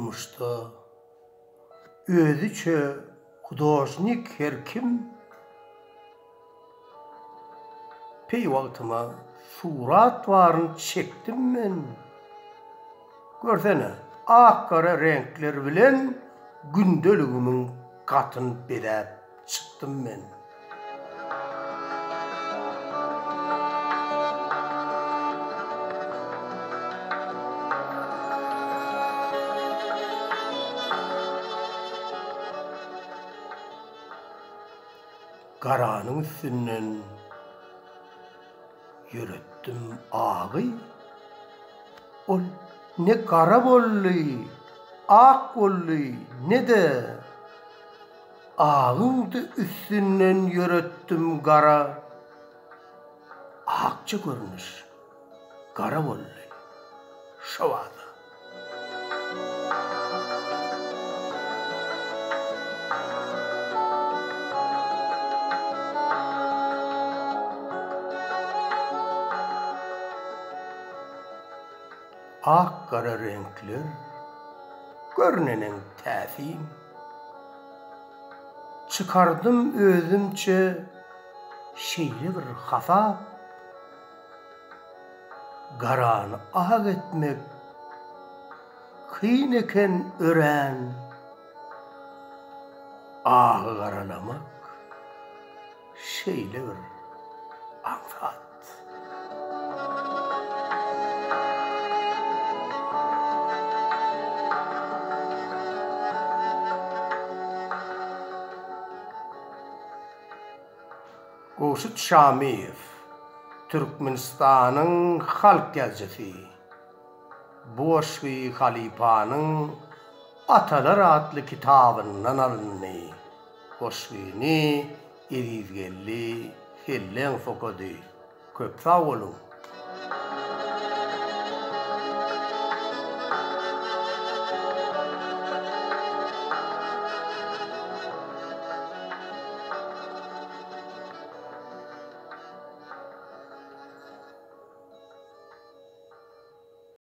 Durmuşda özüçe hudožnik her kim. Peýwagtyma surat baryn çekdim men. Görsene, ak-gara reňkler bilen gündeligimiň gatyn bezäp çykdym men. Garanyň üstünden ýöretdim agy. Ol ne gara boldy, ak boldy, ne-de Agyň-da üstünden ýöretdim gara. Akja görnüş gara boldy şobada. Ak-gara reňkler gör neneň täsin. Çykardym özümçe şeýle bir hasap, Garany ak etmek kyn eken örän, Agy garalamak şeýle bir aňsat. Gowşut Şamyýew, Türkmenistanyň halk ýazyjysy. Bu goşgy halypanyň Atalar atly kitabyndan alyndy. Goşgyny Ezizgeldi Helleňow okady. Köp sag boluň!